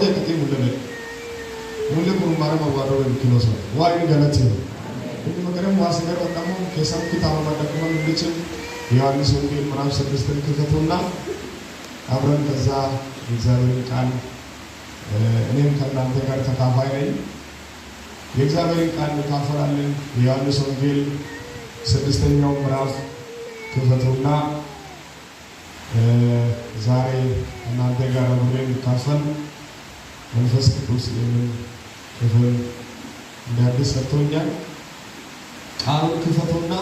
ሆደ ሙለበ ሙለ ኩሩማረ መዋሮ ኪሎሶ ዋይን ገለት ነው እንዲ መቀደም ዋስገር ወጣሙ ከሰም ኪታባ መጠቀም እንድችል የዮሐንስ ወንጌል ምዕራፍ 6ን ክፈቱና አብረን ከዛ የእግዚአብሔርን ቃል እኔም ከእናንተ ጋር ተካፋይ ነኝ። የእግዚአብሔርን ቃል እንካፈላለን። የዮሐንስ ወንጌል 6ኛው ምዕራፍ ክፈቱና ዛሬ እናንተ ጋር አብሬ እንካፈል መንፈስ ቅዱስ ይህንን ክፍል እንደ አዲስ ሰጥቶኛል። ቃሉን ክፈቱና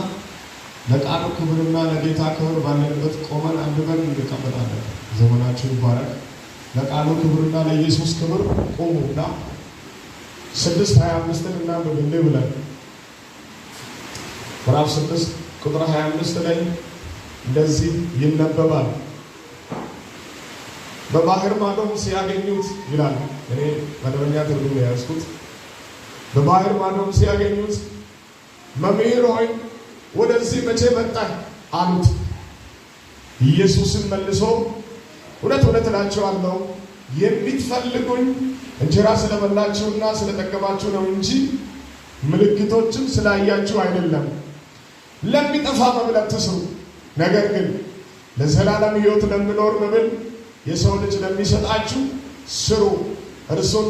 ለቃሉ ክብርና ለጌታ ክብር ባለንበት ቆመን አንብበን እንቀመጣለን። ዘመናችሁ ይባረክ። ለቃሉ ክብርና ለኢየሱስ ክብር ቆሙና 6:25ን እናንብብ እንዲህ ብለን ምዕራፍ 6 ቁጥር 25 ላይ እንደዚህ ይነበባል። በባህር ማዶም ሲያገኙት ይላል። እኔ መደበኛ ትርጉም ነው የያዝኩት። በባህር ማዶም ሲያገኙት መምህር ሆይ ወደዚህ መቼ መጣህ አሉት። ኢየሱስም መልሶ እውነት እውነት እላችኋለሁ የምትፈልጉኝ እንጀራ ስለበላችሁና ስለጠገባችሁ ነው እንጂ ምልክቶችም ስላያችሁ አይደለም። ለሚጠፋ መብል አትስሩ፣ ነገር ግን ለዘላለም ሕይወት ለሚኖር መብል የሰው ልጅ ለሚሰጣችሁ ስሩ፣ እርሱን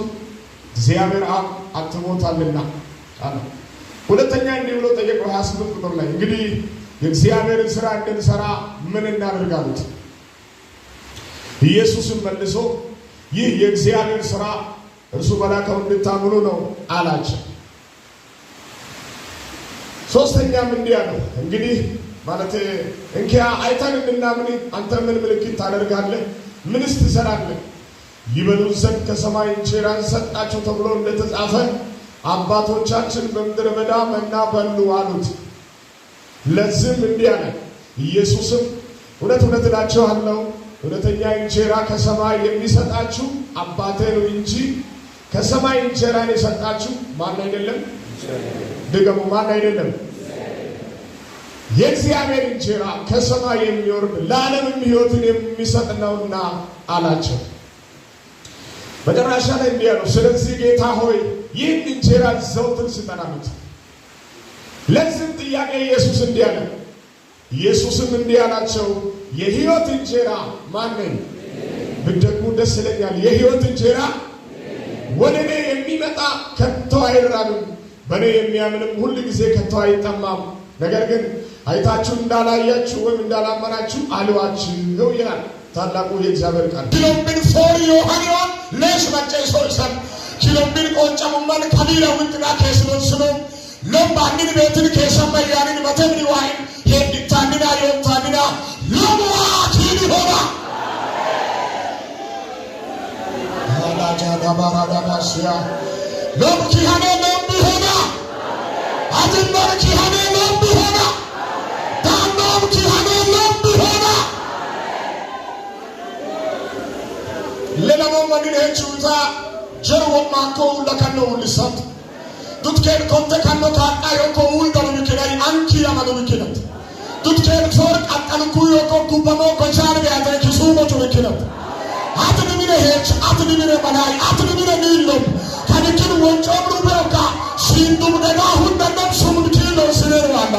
እግዚአብሔር አብ አትሞታልና አለ። ሁለተኛ እንዲህ ብሎ ጠየቀው፣ 28 ቁጥር ላይ እንግዲህ የእግዚአብሔርን ስራ እንድንሰራ ምን እናደርግ አሉት። ኢየሱስም መልሶ ይህ የእግዚአብሔር ስራ እርሱ በላከው እንድታምኑ ነው አላቸው። ሶስተኛም እንዲህ አለው፣ እንግዲህ ማለት እንኪያ አይተን እንድናምን አንተ ምን ምልክት ታደርጋለህ? ምንስ ትሰራለህ? ይበሉ ዘንድ ከሰማይ እንጀራን ሰጣቸው ተብሎ እንደተጻፈ አባቶቻችን በምድረ በዳ መና በሉ አሉት። ለዚህም እንዲህ አለ፣ ኢየሱስም እውነት እውነት እላችኋለሁ እውነተኛ እንጀራ ከሰማይ የሚሰጣችሁ አባቴ ነው እንጂ ከሰማይ እንጀራን የሰጣችሁ ማን አይደለም? ድገሙ፣ ማን አይደለም? የእግዚአብሔር እንጀራ ከሰማይ የሚወርድ ለዓለምም ሕይወትን የሚሰጥ ነውና አላቸው። መጨረሻ ላይ እንዲህ አለው፣ ስለዚህ ጌታ ሆይ ይህን እንጀራ ዘወትር ስጠን አሉት። ለዚህም ጥያቄ ኢየሱስ እንዲህ አለ። ኢየሱስም እንዲህ አላቸው፣ የሕይወት እንጀራ ማን ነኝ? ብትደግሙ ደስ ይለኛል። የሕይወት እንጀራ ወደ እኔ የሚመጣ ከቶ አይራብም፣ በእኔ የሚያምንም ሁል ጊዜ ከቶ አይጠማም። ነገር ግን አይታችሁ እንዳላያችሁ ወይም እንዳላመናችሁ አልዋችሁ ይላል ታላቁ የእግዚአብሔር ቃል። ኪሎምቢን ፎር ዮሐንዮን ሌሽ መጨሶ ይሰን ኪሎምቢን ቆንጨሙመን ከቢረ ውንጥና ኬስሎን ስኖ ሎምባንን ቤትን ኬሰመያንን መተብኒ ዋይን ሄድታንና ዮንታንና ሎምዋ ኪን ሆና አላጃዳባራዳባስያ ሎም ኪሃኔ ሎምቢ ሆና አድኖር ኪሃኔ ሎምቢ ሆና ዳኖም ኪሃኔ ሎምቢ ሆና ሌላሞ መንን ሄቹታ ጀርወማኮ ለከኖ ውልሰት ዱትኬን ኮንተ ከኖ ካቃ ዮኮ ውልደኑ ምክናይ አንኪ ያመኑ ምክነት ዱትኬን ፎር ቀጠልኩ ዮኮ ጉበሞ ጎቻን ቢያተ ኪሱሞቹ ምክነት አትንሚነ ሄች አትንሚነ መላይ አትንሚነ ኒሎም ከንኪን ወንጮምሩ ቢዮካ ሲንዱም ደጋ ሁንደኖም ሱምኪሎ ስኔርዋና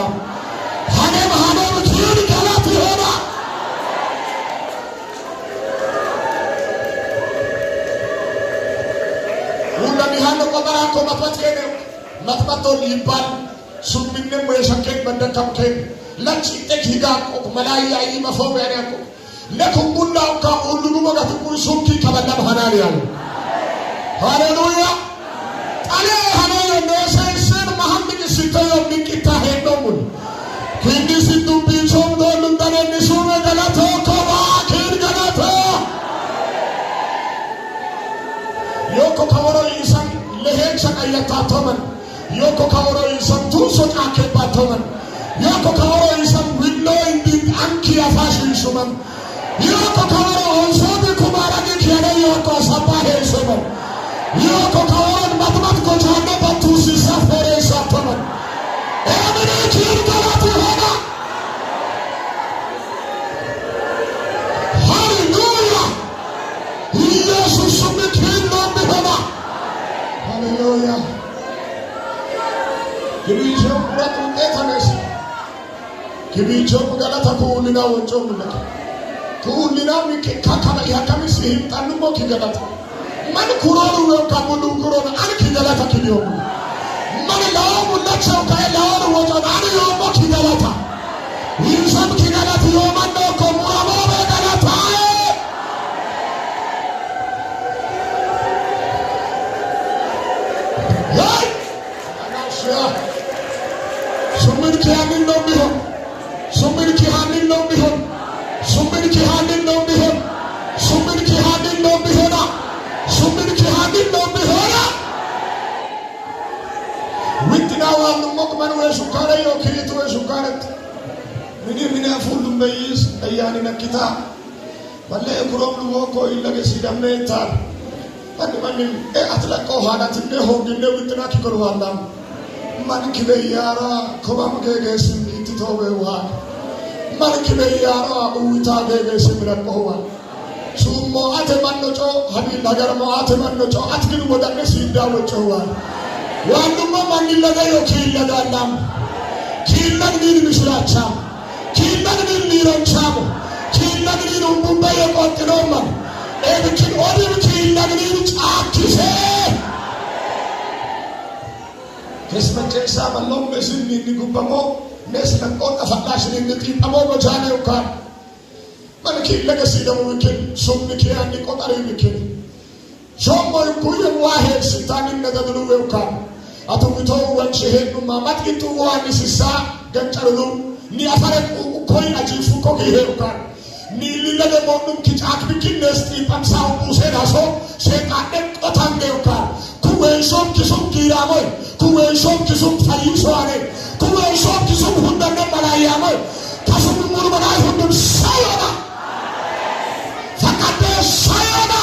ሀኔም ሀኔም ኪን ገላት ይሆና ሁለሚሃን ቆጠራኮ መጥመት ኬነ መጥመቶን ይባል ሱምንም የሸኬን በደከምኬን ለች ኢጤክ ሂጋቆ መላይ አይ መፎም ያንያቆ ለኩምቡላው ካ ሁሉኑ ወጋትኩ ሱምኪ ከበለም ሀናን ያሉ ሃሌሉያ ጣሌ ሀናዮ ኖሰንስን መሐምድ ሲተዮ ሚንቂታ ሄዶሙን ኪንዲ ሲዱቢቾም ዶሉንደኔ ሱመ ገለቶ ኮባ ኪን ገለቶ ዮኮ ከወሮ ኢሰን ለሄን ሸቀየታቶመን ዮኮ ከወሮ ኢሰን ቱንሶ ጫኬባቶመን ዮኮ ከወሮ ኢሰን ዊሎ እንዲ አንኪ አፋሽ ይሹመን ዮኮ ከወሮ ኦንሶቢ ኩማራጊ ኪያነ ዮኮ ሰባ ሄንሶመን ዮኮ ከወሮን መጥመት ጎቻነ በቱሲሳ ፎሬ ሳቶመን ኤምኒ ኪን ገላት ሆና ሃሌሉያ ኢየሱስ ኪን ኪቢቾም ገለታ ኩልና ወጮም ለክ ኩልና ሚከካካ ያካሚስ ይምጣንሞ ኪገለታ ማን ኩሮሩ ወካሙሉ ኩሮን አን ኪገለታ ኪዲዮ ማን ላው ሙላቸው ካይ ላው ወጮን አን ዮሞ ኪገለታ ይንሰም ኪገለታ ዮማን ነው ኮሙራሞ ገለታ ሱምን ኪያንን ነው ቢሆን ሱምን ኪያንን ነው ቢሆን ሱምን ኪያንን ነው ቢሆን ሱምን ኪያንን ነው ቢሆና ሱምን ኪያንን ነው ቢሆና ዊትናዋን ሞቅመን ወሹካረ ዮኪሪቱ ወሹካረት ምን ምን ያፉሉም በይስ አያኒ ነኪታ ወለ ኩሮም ልወኮ ይለገ ሲደመታ ማን ማን አትለቆ ሃናት ሆግነ ዊትና ኪኮልዋላም ማን ኪበያራ ኮባም ገገስም ኢትቶዌዋ ማን ኪበያራ ኡዊታ ገገስም ለቆዋ ሱሞ አተ ማኖጮ ሀቢል ሀገር ሞአተ ማኖጮ አትግን ወዳነ ሲዳወጮዋ ዋንዱሞ ማን ለገዮ ኪለጋላም ኪለግኒን ምስላቻም ኪለግኒን ሊረንቻም ኪለግኒን ኡምቡምበ የቆጥኖማ ኤብኪን ኦዲብ ኪለግኒን ጫኪሴ ከስመጨሳ መሎም በስን ንጉበሞ ነስ ለቆን አፈላሽን ንጢጠሞ በጃኔው ካን መንኪ ለገሲ ደሙ ምክን ሱም ኪያን ቆጠሪ ምክን ሾሞ ይኩየን ዋሄ ስታን ነገድሉ ወካን አቶ ምቶ ወንሽ ሄዱ ማማት ኢቱ ዋኒ ሲሳ ገንጨሩ ኒ አፈረ ኮይ አጂፉ ኮ ጊሄው ካን ኒ ሊለገ ሞኑም ኪጫክ ቢኪን ነስቲ ጳምሳው ቡሴዳሶ ሴቃደ ቆታንገው ካን ኩዌንሶም ኪሱም ኪራሞይ ኩዌንሶም ኪሱም ፈይሶአኔ ኩዌንሶም ኪሱም ሁንደነ መላያሞይ ከሱም ሙሉ በላይ ሁንዱም ሳዮና ፈቀደ ሳዮና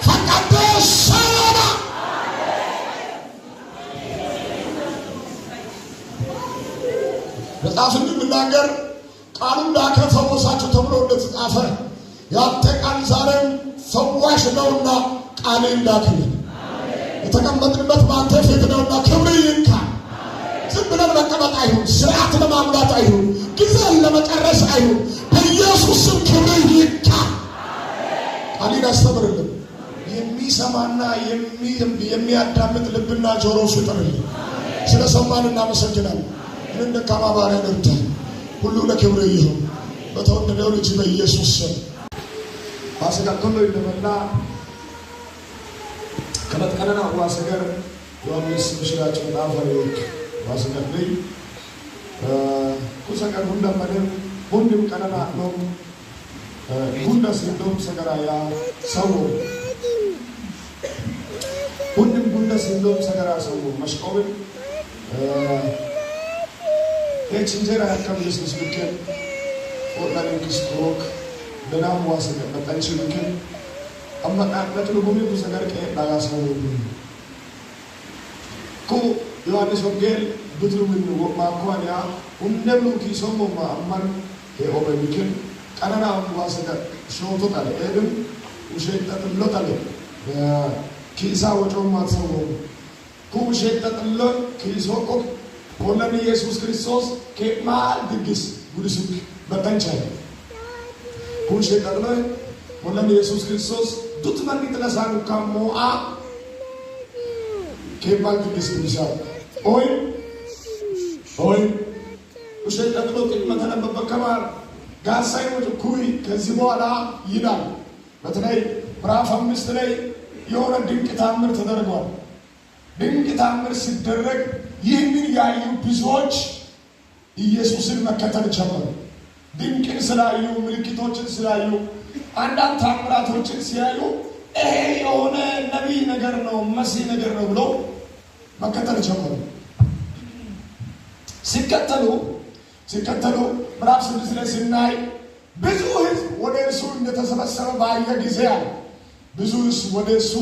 ፈቀደ ሳዮና መጽሐፍ እንደሚናገር ቃሉን ላከ ፈወሳችሁ ተብሎ እንደተጻፈ ያንተ ቃል ዛሬም ፈዋሽ ነውና ቃልን ላክልን። የተቀመጥንበት በአንተ ፊት ነውና ክብር ይንካ። ዝም ብለን መቀመጥ አይሁን፣ ስርዓት ለማሙላት አይሁን፣ ጊዜን ለመጨረስ አይሁን። በኢየሱስ ስም ክብር ይንካ። ቃልን አስተምርልን። የሚሰማና የሚያዳምጥ ልብና ጆሮ ፍጠርልን። ስለሰማን እናመሰግናለን። ምን ደካማ ባሪያን እርዳን። ሁሉ ለክብር ይሁን በተወደደው ልጅ በኢየሱስ ስም። ዋሰጋቶሎ ይለመና ከመጥቀነና ዋሰገር ዮሐንስ ምሽራጭ ጣፈሪክ ዋሰገርልኝ ኩሰገር ሁንደመንም ሁንድም ቀነና ሎም ጉንደስ እንደም ሰገራያ ሰው ሁንድም ጉንደስ እንደም ሰገራ ሰው መሽቆብን እንጀራ ያከም ልስልስ ብክን ኦላንን ክስቶክ በናም ዋሰገር መጠንች ብክን አመጣነት ልጉሚ ኩሰገር ቀ ሰው ኩ ዮሐንስ ወንጌል ብትሉምን ወማኳንያ ሁንደብሉ ኪሶሞማ አማን ሄኦበ ብክን ቀነና ዋሰገር ሾቶ ጣለ ኤድም ውሼጠጥሎ ጣለ ኪሳ ወጮማት ሰው ኩ ውሼጠጥሎ ኪሶ ቆቅ ኮለን ኢየሱስ ክርስቶስ ከማል ድግስ ጉድሱክ በተንቻይ ኩ ውሼጠጥሎ ኮለን ኢየሱስ ክርስቶስ ዱትመኒ ጥለሳኑ ካሞአ ከማል ድግስ ጉድሳ ኦይ ኦይ ውሼጠጥሎ ጥቅመ ተነበበከማር ጋሳይ ኩይ ከዚህ በኋላ ይላል። በተለይ ምዕራፍ 5 ላይ የሆነ ድንቅ ታምር ተደርጓል። ድንቅ ታምር ሲደረግ ይህንን ያዩ ብዙዎች ኢየሱስን መከተል ጀመሩ። ድንቅን ስላዩ፣ ምልክቶችን ስላዩ፣ አንዳንድ ታምራቶችን ሲያዩ ይሄ የሆነ ነቢይ ነገር ነው፣ መሲህ ነገር ነው ብለው መከተል ጀመሩ። ሲከተሉ ምዕራፍ 6 ላይ ስናይ ብዙ ሕዝብ ወደ እርሱ እንደተሰበሰበ ባየ ጊዜ አለ። ብዙ ሕዝብ ወደ እሱ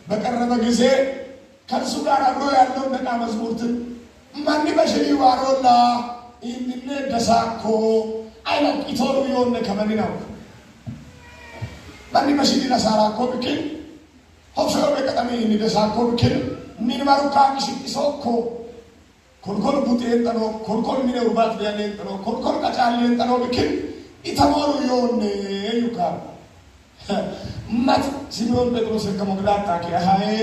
በቀረበ ጊዜ ከእርሱ ጋር አብሮ ያለው ደቀ መዛሙርትን ማን በሽሪ ዋሮላ ኢንነ ደሳኮ አይላቅ ኢቶሩ የሆነ ከመኒ ነው ማን በሽሪ ለሳራኮ ብክን ሆፌው በቀጠሚ ኢኒ ደሳኮ ብክን ሚንማሩ ካሚሽ ኢሶኮ ኮልኮል ቡጤን ጠኖ ኮልኮል ሚኔ ሩባት ቢያኔን ጠኖ ኮልኮል ቀጫሌን ጠኖ ብክን ኢተሞሩ ዮኔ ዩካር ማት ሲሞን ጴጥሮስ ከሞግዳታ ከሃይ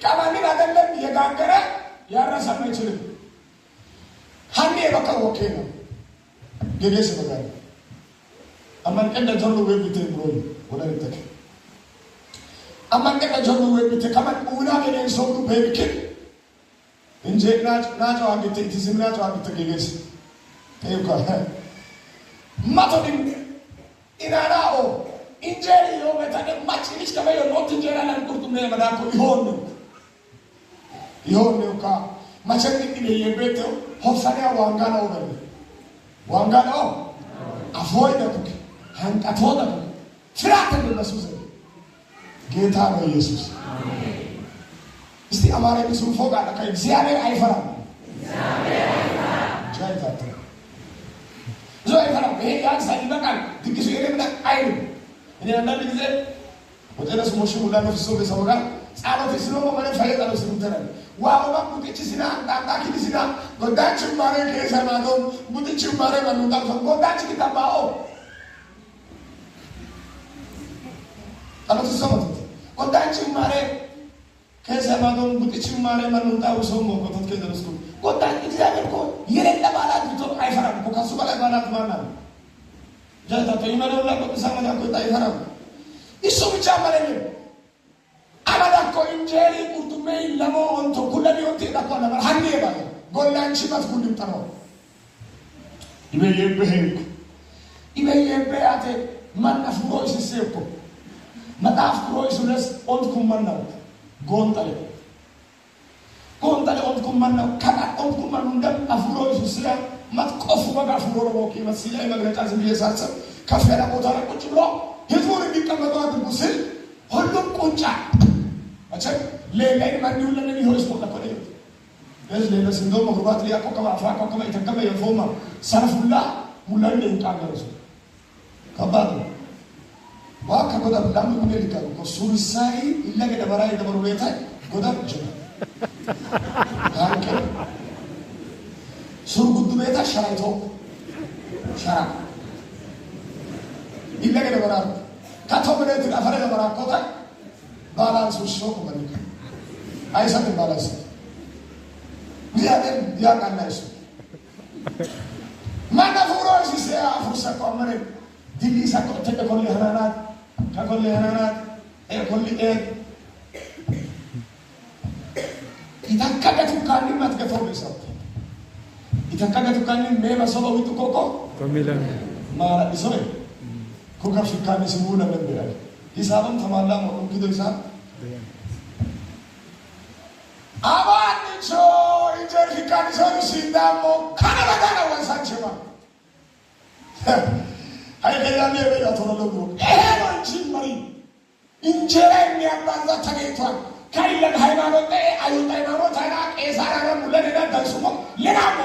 ቀማሚን አይደለም የጋገረ ያረሰም አይችልም። ሀኔ በቃ ወኬ ነው ገገስ በጋር አማን ቀንደ ጆሉ ወይቢቴ ብሮይ ወለሪተክ አማን ቀንደ ጆሉ ወይቢቴ ከማን ኡና ገደን ሰው በብክን እንጄ ናጮ አንግቴ ኢትስም ናጮ አንግቴ ገገስ ተይካ ማቶዲን ኢናናኦ እንጀሪ ዮመታደ ማጭ ልጅ ከበዮ ኖት እንጀራ ላን ቁርጡ መዳኮ ይሆን ነው ካ ማቸን እንግዲህ የቤት ሆፈሪያ ዋንጋ ነው በል ዋንጋ ነው አፎይ ደኩክ አንቀቶ ደኩክ ፍራት እንደነሱ ዘንድ ጌታ ነው ኢየሱስ። እስቲ አማራ ቢሱ ፎቅ አለ እግዚአብሔር አይፈራም። ጃይታት ብዙ አይፈራም። ይሄ ያንሳ ይበቃል ድግሱ የኔ ምን አይልም። እኔ አንዳንድ ጊዜ ወጠነስ ሞሽ ሙላ ነፍሶ በሰው ጋር ጻሎት ስለሞ መነ ፈየጣ ነው ስንተረ ዋኦማ ቡጥች ሲና አንጣጣ ኪድ ሲና ጎዳች ማረ ከሰማዶ ቡጥች ማረ ማኑታ ጎዳች ኪታባኦ ጻሎት ሰመት ጎዳች ማረ ከሰማዶ ቡጥች ማረ ማኑታ ውሶሞ ቆቶት ከደረስኩ ጎዳች እግዚአብሔር እኮ የሌለ ባላት ብቶ አይፈራም እኮ። ከሱ በላይ ባላት ማን አለ? ጃታ ተይመረውላ ቆጥሳ ማዳ ቆጣ አይፈራም። እሱ ብቻ ማለት አመዳኮ እንጀሪ ቁርጡሜ ለሞ ኦንቶ ኩለኒ ኦንቲ ዳኮ ነበር ሀኒ ባለ ጎላንቺ መት ኩልም ጠሮ ይበየበሄኩ ይበየበያቴ ማናፍሮ ይስሴኮ መጣፍ ኩሮ ይሱለስ ኦንት ኩመናው ጎንጠለ ጎንጠለ ኦንት ኩመናው ከና ኦንት ኩመኑ እንደም አፍሮ ይሱስያ መትቆፉ በጋ አፍሮ ነው መስያ መግለጫ ዝም ብዬ ሳስብ ከፍ ያለ ቦታ ላይ ቁጭ ብሎ ህዝቡን እንዲቀመጡ አድርጉ ስል ሁሉም ቁንጫ መቼም ሌላይን ማን ይውለን ይሆን ስፖርት እኮ ነው ለዚህ ሌላ ስንዶ መግባት ሊያቆ ከማ አፍራቆ ከማ ይተከመ የፎማ ሰልፉላ ሙላን ይንቃገሩ ከባድ ነው። ዋካ ጎዳ ላም ኩኔ ሊካሩ ኮ ሱርሳይ ኢለገ ደበራ ይደበሩ ቤታ ጎዳ ጀና አንከ ሱር ጉዱ ቤታ ሸራይቶ ሸራ ኢለገ ደበራ ካቶ ብለት አፈረ ደበራ ኮታ ባላንስ ውሾ ኩመልከ አይሰጥም። ባላንስ እግዚአብሔር ያውቃል። እሱ ማናፉሮ ሲሴ አፉርሰ ቆመረ ዲሊሳ ቆተ ኮሊ ህናናት ከኮሊ ህናናት ኮሊ ኤ ኢታካገቱ ካኒ ማትገፈው ቢሰው ኢታካገቱ ካኒ ሜማ ሰበው ኮኮ ማራ ቢሰው ኩካ ፊካኒ ስሙ ለምን ቢላል ሂሳብም ተማላ ሞቁም ኪዶ ሂሳብ አባንቾ እንጀር ፊካኒ ሰሩ ሲዳሞ ካናባጋና ወንሳንቸማ ሀይከያኔ በያ ተወለዱ ይሄ ነው እንጂ መሪ እንጀራ የሚያባዛ ተገኝቷል። ከይለን ሃይማኖት አዩት ሃይማኖት አይና ቄሳራና ሙለኔና ደርሱሞ ሌናሞ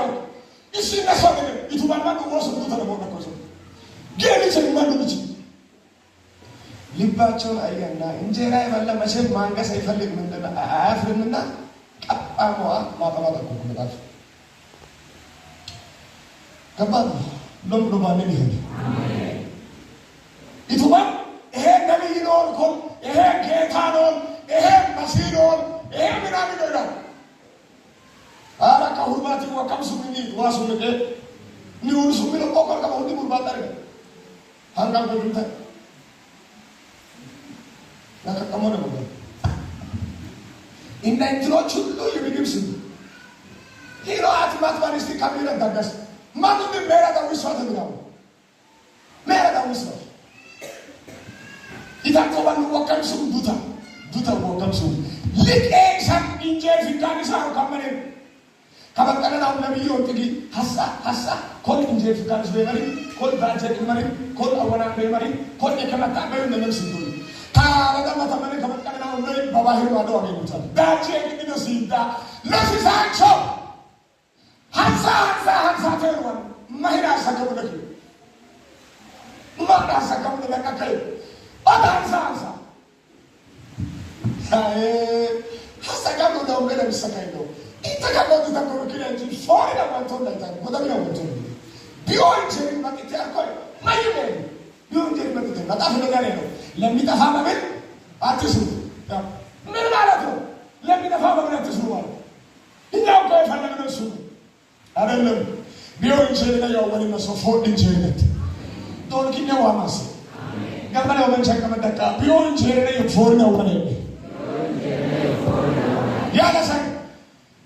እሺ እነሱ አይደለም ኢቱባልማ ወሱ ተለሞ ነኮሶ ግን ማንዱ ልጅ ልባቸውን አየና እንጀራ የበላ መቼም ማንገስ አይፈልግም አያፍርምና ቀጣሟ ማጠማጠ እኮ መጣፍ ከባድ ነው። ሎም ማንን ይሆን ኢቱባን ይሄ ነቢይ ነው እኮ ይሄ ጌታ ነው ይሄ መሲህ ነው ይሄ ምናምን ነው ይላል። አረ ከሁርባቲ ወቀምሱ ምን ዋሱ ምቄ ኒውርሱ ምን ቆቆር ከሁንዲ ጉርባት አርገ አንጋም ኮዱንተ ለከቀሞ ነው እና እንትኖች ሁሉ የምግብ ስም ሂሮ አትማት ባንስቲ ካሜራ ዳጋስ ማንም ሜራ ዳዊሷ ተብላው ሜራ ዳዊሷ ኢታኮባን ወቀምሱ ዱታ ዱታ ወቀምሱ ልቄሳን እንጀር ፊካኒሳ ከመነ ከበቀለናው ነብዩ ጥጊ ሐሳ ሐሳ ኮል እንጀር ፊካኒስ በመሪ ኮል ባጀ መሪ ኮል አወና በመሪ ኮል የከመጣ በዩ ነምስ ዱል ካረጋ ተመነ ከበቀለናው ነይ በባህር ማዶ አገኙታል ዳቼ ግድ ሲዳ ለሲሳቸው ሀንሳ ሀንሳ ሀንሳ ተይሯል ማሂራ ሰከሙ ለኪ ማዳ ሰከሙ ለከከይ ኦዳ ሀንሳ ሀንሳ ሀሰጋሙ ነው ገለ ሚሰካይ ነው ኢተከሎት ተኮርክለ እንጂ ፎሪ ለማንቶ ለታ ጎዳሚና ወንቶ ቢሆን እንጀሪ መጥቴ አልኮይ ማይሜ ቢሆን እንጀሪ መጥቴ መጣፍ ነገር ነው። ለሚጠፋ መብል አትስሩ። ምን ማለት ነው? ለሚጠፋ መብል አትስሩ ማለት እኛ እኮ የፈለግነው እሱ አይደለም። ቢሆን እንጀሪ ነው ያወሪ መሰ ፎድ እንጀሪ ነት ዶልኪነ ዋማስ ገመለ ወመንቸ ከመደቃ ቢሆን እንጀሪ ነው ፎር ነው ወለ ያለሰ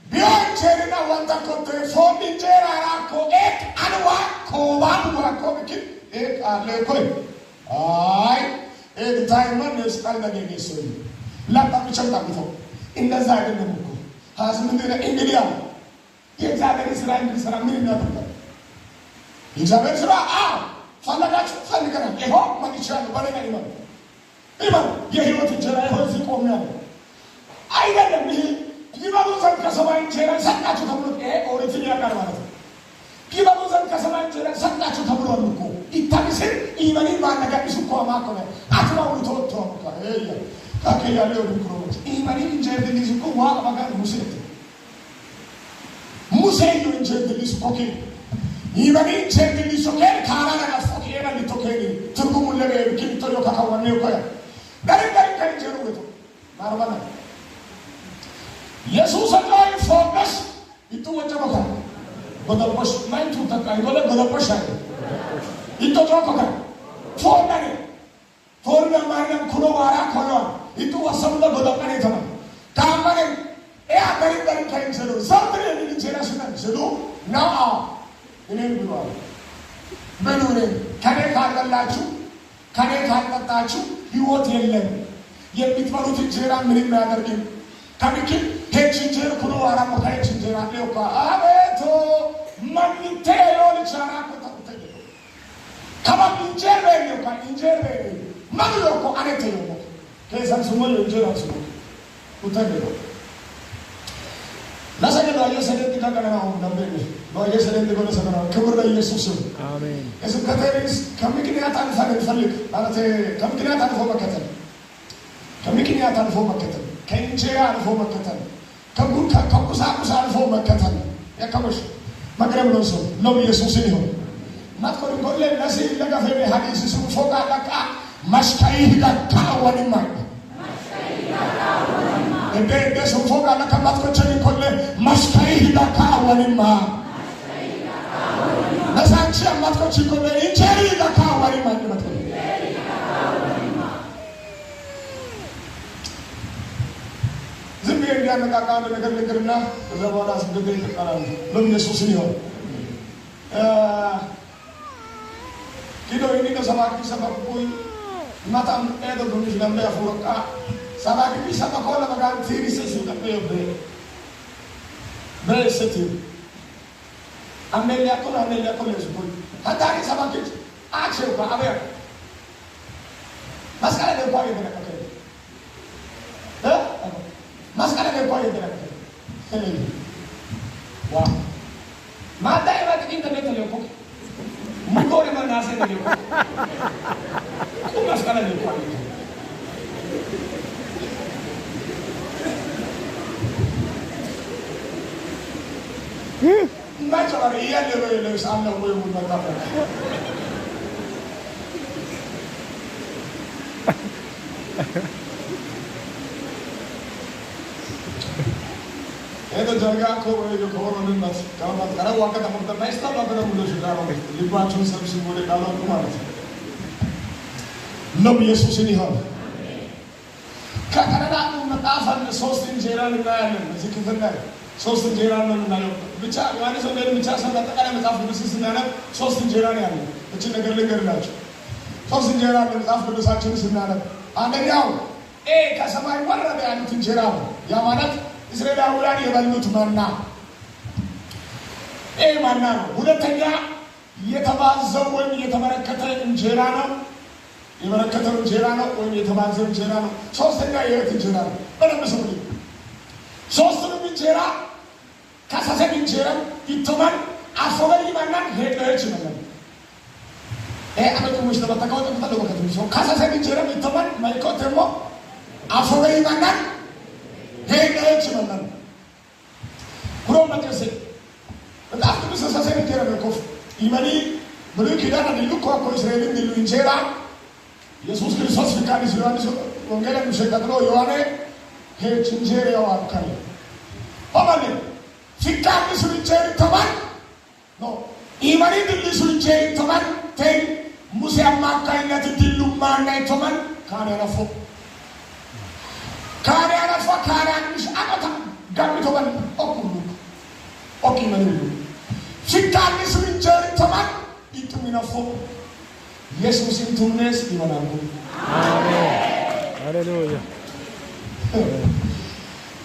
ቢሆን እንጀሪና ወንታ ኮቴ ፎድ እንጀራ ራኮ ኤክ አንዋ ኮባን ዋኮ ብኪ ኤክ አለ ኮይ አይ ኤክ ታይማን ነስቃል ነገ ሰው ላጣ ብቻ ታምፎ እንደዛ አይደለም እኮ 28 ነው። እንግዲህ አለ የእግዚአብሔር ስራ እንድንሰራ ምን እናደርጋለን? የእግዚአብሔር ስራ ፈለጋችሁ ፈልገናል። ይኸው መጥቻለሁ። በለኛ ይመኑ ይመኑ። የህይወት እንጀራ ይኸው እዚህ ቆሜያለሁ። አይደለም ይሄ ይበሉ ዘንድ ከሰማይ እንጀራ ሰጣችሁ ተብሎ ይሄ ኦሪትን ያውቃል ማለት ነው። ይበሉ ዘንድ ከሰማይ እንጀራ ሰጣችሁ ተብሏል እኮ ኢታሚስን ኢመኒ ማነጋዲሱ እኮ ማኮነ አትማው ቶቶ እያ ካከያለው ድኩሮች ኢመኒ እንጀራ ድሊስ እኮ ዋ ባጋር ሙሴ ሙሴ ዩ እንጀራ ድሊስ እኮ ኬ ኢመኒ እንጀራ ድሊስ ኬ ካራና ናፎ ኬ ኤና ሊቶ ኬ ትርጉሙን ለበ ኪንቶ ዮ ካካወኔ እኮ ያ ገሪ ገሪ ከእንጀሩ ወቶ ማርባና የሱስ ላይ ፎከስ ይተወጨበካ ጎደቦሽ ማይቱ ተቃይ ጎለ ጎደቦሽ አይ ይተወጨበካ ፎናኔ ፎርና ማርያም ኩሎ ዋራ ኮሎ ይተወሰሙ ጎደቀኔ ተማ ካማኔ ኤ አገሪ ገሪ ከእንጀሩ ዘውትር የሚል እንጀራ ስናን ስሉ ና እኔን ብሏል። ብሉ እኔን ከኔ ካልበላችሁ ከኔ ካልጠጣችሁ ህይወት የለም። የምትበሉት እንጀራ ምንም አያደርግም። ከሚኪ ሄች እንጀር ኩሎ ዋራ ሞካይች እንጀራ ሌውካ አቤቶ ማንቴ ዮል ቻራ ኮታ ከማ እንጀር በሌውካ እንጀር በሌ ማግሎ ኮ አኔተ ዮሞ ከዛን ሱሞ እንጀራ ሱሞ उतर ለሰገዱ አየሰደድ ከቀናው ነበር አየሰደድ ጎለ ሰገና ክብር ለኢየሱስ ይሁን። አሜን። የስብከቴ ርዕስ ከምክንያት አልፈን እንፈልግ ማለት ከምክንያት አልፎ መከተል፣ ከምክንያት አልፎ መከተል፣ ከእንጀራ አልፎ መከተል፣ ከቁሳቁስ አልፎ መከተል ያከበሽ መቅረብ ነው ሰው ለው ኢየሱስን ይሁን ማትኮን ጎለ ነሲ ለገፈ ሐዲስ ሱን ፎቃ ለቃ መስከይ ሂዳካ ወንማ እንደ እንደ ሱን ፎቃ ለቃ ማትኮቸን ኮለ መስከይ ሂዳካ ወንማ ነሳንቺ አማትኮች ኮለ እንጀሪ ሂዳካ ወንማ ማለት ዝም ብዬ እንዲያነቃቃ አንድ ነገር ልንገርና ከዛ በኋላ ስብከቴ ይቀጥላል። ለም ኢየሱስን ይሆን ኪዶ ኢኒ ሰባኪ ሰበኩይ ማታም ኤዶ ዱኒሽ ለምበ ያፉረቃ ሰባኪ ሰበኮ ለመጋን ቲሪስ ሱቀበ በሰቲ አሜሊያ ኮ አሜሊያ ኮ ለዝኩል ሀታሪ ሰባኪ አክሽው ከአበያ መስቀለ ለኳ ይደረከ መስቀለ ለኳ ይደረከ ዋ ማታ ይባጥ ኢንተርኔት ለኮ ሙጎሪ መናሴ ለኮ መስቀለ ለኳ ማጨባሪ እያለ ነው ለብስ አለ ወይ ሙሉ ኤዶ ጀርጋ ኮ ወይ ኮሮንነት ከማት ቀረ ዋከታ ሙርተ ማይስታ ባከረ ሙሉ ሽጋሮ ልባቸውን ሰብስቦ ወደ ቃሉ ማለት ነው። ለም ኢየሱስን ይሆን ከቀረዳኑ መጽሐፍ ሶስት እንጀራ እናያለን። እዚህ ክፍል ላይ ሶስት እንጀራ ነው የምናየው። ብቻ ዮሐንስ ወንጌል ብቻ ሳይሆን አጠቃላይ መጽሐፍ ቅዱስ ስናነብ ሶስት እንጀራ ነው ያለው። እችን ነገር ልንገርላችሁ። ሶስት እንጀራ ነው መጽሐፍ ቅዱሳችን ስናነብ፣ አንደኛው ከሰማይ ወረደ ያሉት እንጀራ ነው። ያ ማለት እስራኤላውያን የበሉት መና መና ነው። ሁለተኛ የተባዘው ወይም የተበረከተ እንጀራ ነው። የበረከተው እንጀራ ነው ወይም የተባዘው እንጀራ ነው። ሶስተኛ የሕይወት እንጀራ ነው። በደንብ ስሙኝ። ሶስቱንም እንጀራ ከሰሰን እንጀራ ይቶማን አፎበይ ማናን ሄደች ማለት አመቱ ውስጥ በተካው ተፈለገ ከተው ከሰሰን እንጀራ ይቶማን ማይኮ ደግሞ አፎበይ ማናን ሄደች ማለት። ኩሮ መጨሴ መጽሐፍ ቅዱስ ተሳሰን እንጀራ ነው ኮፍ ኢመኒ ብሉይ ኪዳን ድሉ እኮ እስራኤልን ድሉ እንጀራ ኢየሱስ ክርስቶስ ፍቃድስ ዮሐንስ ወንጌል ምሸቀጥሎ ዮሐኔ ሄች እንጀራ ያዋካል ኦማለ ፍቃድስ እንጀራ ተማን ኖ ኢመኒ ድልሱ እንጀራ ተማን ተይ ሙሴ አማካይነት ድሉ ማናይ ተማን ካሪያናፎ ካሪያናፎ ካሪያንሽ አቀታ ጋሚ ተማን ኦኩሉ ኦኪ መንሉ ፍቃድስ እንጀራ ተማን ይጥሚናፎ ኢየሱስን ቱምኔስ ይመናሉ። አሜን ሃሌሉያ።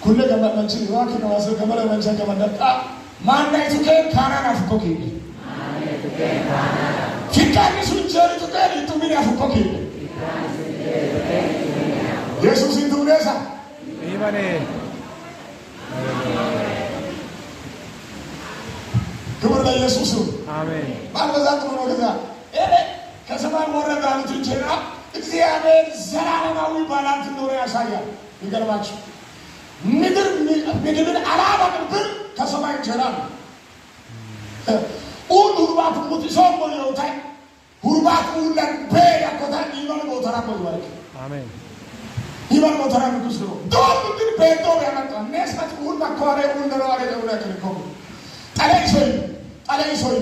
ኩለ ገመመንቺ ዋኪ ነዋሰ ገመለ መንቻ ገመደቃ ማናይቱ ከ ካናና ፍኮ ኪ ፊካኒሱ እንጀሪቱ ከ ይጡሚን አፍኮ ኪ ኢየሱስን ቱምኔሳ ኢመኔ። ክብር ለኢየሱስ ይሁን። አሜን። ባልበዛት ነው ከዛ ኤ ከሰማይ ወረደ ያሉት እንጀራ እግዚአብሔር ዘላለማዊ ባላንት እንደሆነ ያሳያል። ይገርማችሁ ምድር ምግብን አላበቅል ብል ከሰማይ እንጀራ ነው። ኡል ሁርባት ሙጢሶ ሞዮታይ ሁርባት ኡለን ቤ ያኮታ ይመል ቦተራ ሞይወርክ አሜን። ይመል ቦተራ ንጉስ ነው ዶም ግን ቤቶ ያመጣ ነስማት ኡል ማኮረ ኡል ነዋሬ ደውለ ከልኮ ጠለይሶይ ጠለይሶይ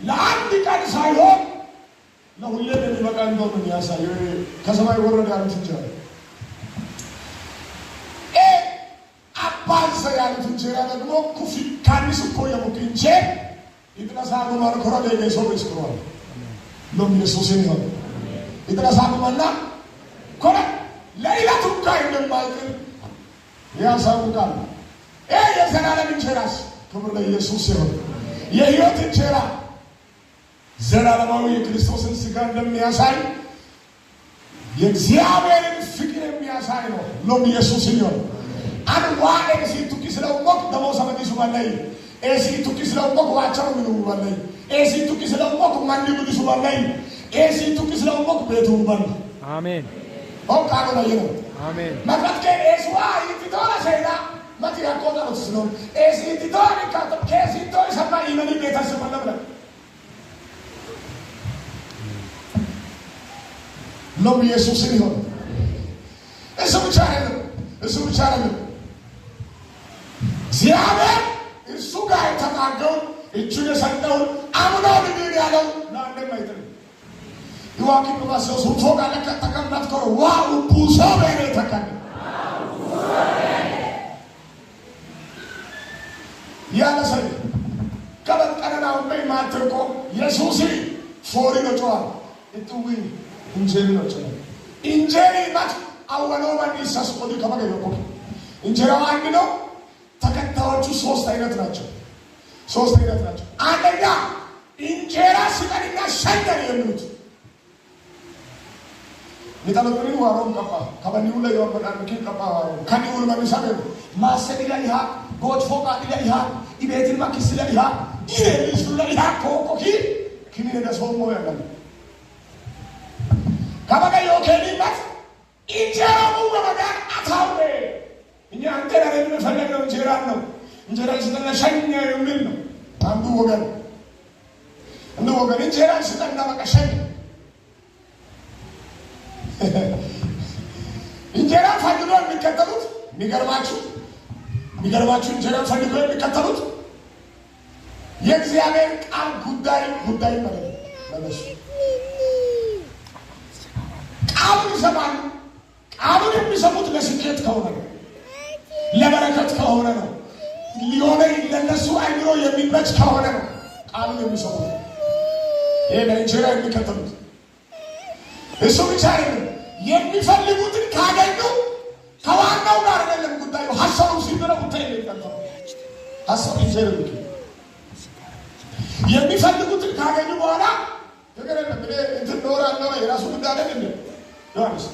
ለአንድ ቀን ሳይሆን ለሁሌም የሚበቃ እንደሆነ የሚያሳየው ከሰማይ ወረደ ያሉት እንጀራ ኤ አባዘ ያሉት እንጀራ ደግሞ ኩፊ ካኒስ እኮ የሙክ እንጄ ይጥነሳኑ ማንኮራ ደገ ሰው ይስክሯል ሎም ኢየሱስን ይሆን ይጥነሳኑ መና ኮረ ለይለቱ እንኳ እንደማይጥል ያሳውቃል። ኤ የዘላለም እንጀራስ ክብር ለኢየሱስ ይሁን። የሕይወት እንጀራ ዘላለማዊ የክርስቶስን ስጋ እንደሚያሳይ የእግዚአብሔርን ፍቅር የሚያሳይ ነው። ሎም ኢየሱስ ይሁን። አንዋ ኤሲ ቱኪ ስለውሞክ ደሞ ሰመዲሱ ባላይ ኤሲ ቱኪ ስለውሞክ ዋቸሩ ምኑ ባላይ ኤሲ ቱኪ ስለውሞክ ማንዲ ጉዲሱ ባላይ ኤሲ ቱኪ ስለውሞክ ቤቱ ባላይ አሜን። ኦ ቃሉ ላይ ነው። አሜን። መጥራት ከኤስዋ ይትቶላ ሰይራ መቲ ያቆጣሩት ስለሆነ ኤሲ ይትቶላ ካቶ ከሲ ቶ ሰማ ይመኒ ቤተሰብ ለብለ ሎም ኢየሱስን ይሆን። እሱ ብቻ አይደለም፣ እሱ ብቻ አይደለም። እግዚአብሔር እሱ ጋር የተጣገውን እጁን የሰጠውን አምኖ ልድን ያለው ለአንድም አይጥልም። ይዋኪ ባሰው ሱፎ ጋር ተቀመጥ ኮሮ ዋው ቡሶ በኔ ተቀመጥ ያለ ሰው ከበቀለናው በይ ማትርቆ ኢየሱስ ፎሪ ነው ጨዋል እጥዊ እንጀሪ ነው ጨዋል እንጀሪ ማት አወሎ ማን ይሳስቆዲ ከመገ ይቆ እንጀራው አንድ ነው። ተከታዮቹ ሶስት አይነት ናቸው። ሶስት አይነት ናቸው። አንደኛ እንጀራ ስጠንና ሸኘን የሚሉት ሚጠለብኒ ዋሮም ቀባ ከበኒው ላይ ወመዳን ምኪ ቀባ ዋሮም ከኒውል መኒሳቤ ማሰዲላ ይሃ ጎት ፎቃ ዲላ ይሃ ኢቤትን ማኪስላ ይሃ ኢሬ ሊሱላ ይሃ ኮኮኪ ኪኒ ደሶሞ ያለን ከበገ ዮኬኒ ማት እንጀራው በመጋን አታውሬ እኛ አንተ ላይ የምንፈልገው እንጀራ ነው። እንጀራ ስጠና ሸኘ የሚል ነው አንዱ ወገን። አንዱ ወገን እንጀራ ስጠና በቃ ሸኘ። እንጀራ ፈልጎ የሚከተሉት የሚገርማችሁ እንጀራ ፈልጎ የሚከተሉት የእግዚአብሔር ቃል ጉዳይ ጉዳይ ማለት ነው። ለነሱ ቃሉን ይሰማሉ። ቃሉን የሚሰሙት ለስኬት ከሆነ ነው፣ ለበረከት ከሆነ ነው፣ ሊሆነ ለነሱ አይምሮ የሚመች ከሆነ ነው ቃሉን የሚሰሙት። ይሄ ለእንጀራ የሚከተሉት እሱ ብቻ አይደለም። የሚፈልጉትን ካገኙ ከዋናው ጋር አይደለም ጉዳዩ። ሀሳቡ ሲበረ ጉዳይ ነው የሚቀጥለው። ሀሳቡ ይዘሩ የሚፈልጉትን ካገኙ በኋላ ነገር የለም። እኔ እንትን ኖረ አልኖረ የራሱ ጉዳይ አይደል እንዴ? ዮሐንስ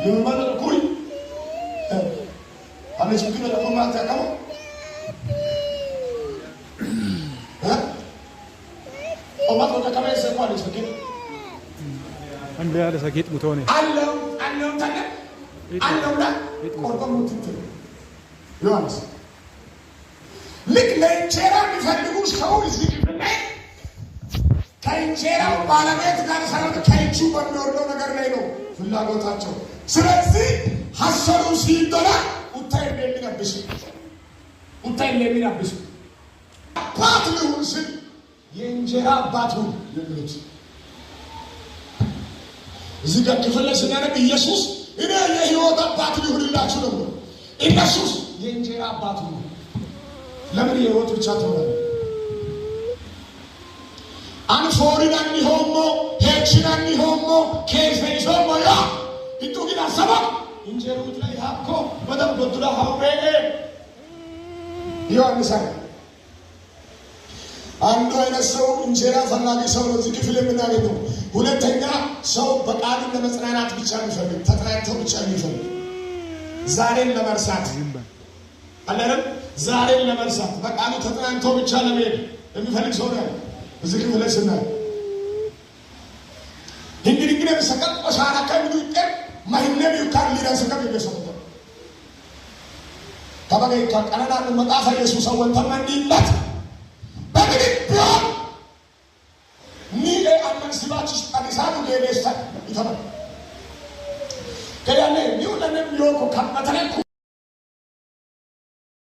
ልመነ ኩሪ አለች ግን ለቆማት ያቀሙ ኦማት ወደ ከመሰ እንኳን ሰኪ አንድ ያለ ሰጌጥ ሙቶኔ አለው አለው ታለ አለው ላ ቆርቆሙ ትትል ዮሐንስ። ልክ ለእንጀራ የሚፈልጉ ሰው እዚህ ክፍል ላይ ከእንጀራው ባለቤት ጋር ሳይሆን ከእጁ በሚወርደው ነገር ላይ ነው ፍላጎታቸው። ስለዚህ ሀሰሩ ሲዶላ ኡታ እንደሚነብስ፣ ኡታ እንደሚነብስ አባት ልሁን ስል የእንጀራ አባት ሁን የሚሉት። እዚህ ጋር ክፍል ላይ ስናነብ ኢየሱስ እኔ የህይወት አባት ሊሆንላችሁ ነው። ኢየሱስ የእንጀራ አባት ሁኑ። ለምን የህይወት ብቻ ትሆናለህ? አንፎሪናኒ ሆሞ ሄችናኒ ሆሞ ኬፌሶሞ ያ ኢቱ ግን አሰባ እንጀሩት ላይ ሀኮ በደም ጎዱላ ሀውቤ ዮሐንስ አለ። አንዱ አይነት ሰው እንጀራ ፈላጊ ሰው ነው እዚህ ክፍል የምናገኘው። ሁለተኛ ሰው በቃሉ ለመጽናናት ብቻ የሚፈልግ፣ ተጽናንቶ ብቻ የሚፈልግ፣ ዛሬን ለመርሳት አለንም፣ ዛሬን ለመርሳት በቃሉ ተጽናንቶ ብቻ ለመሄድ የሚፈልግ ሰው ነው እዚህ ክፍል ላይ ስናይ። እንግዲህ ሰቀጥ ቆሻራ ከሚሉ ይጠር ማህነም ይካል ሊራን ሰቀጥ ይገሰው ተበገይ ከቀነና መጣፈ ኢየሱስ ወንተመንዲለት በግድ ቢሆን ኒኤ አመንሲባችስ ቀዲሳኑ ጌዴሳ ይተመ ከያለ ኒውለንም ዮኮ ከመተለኩ።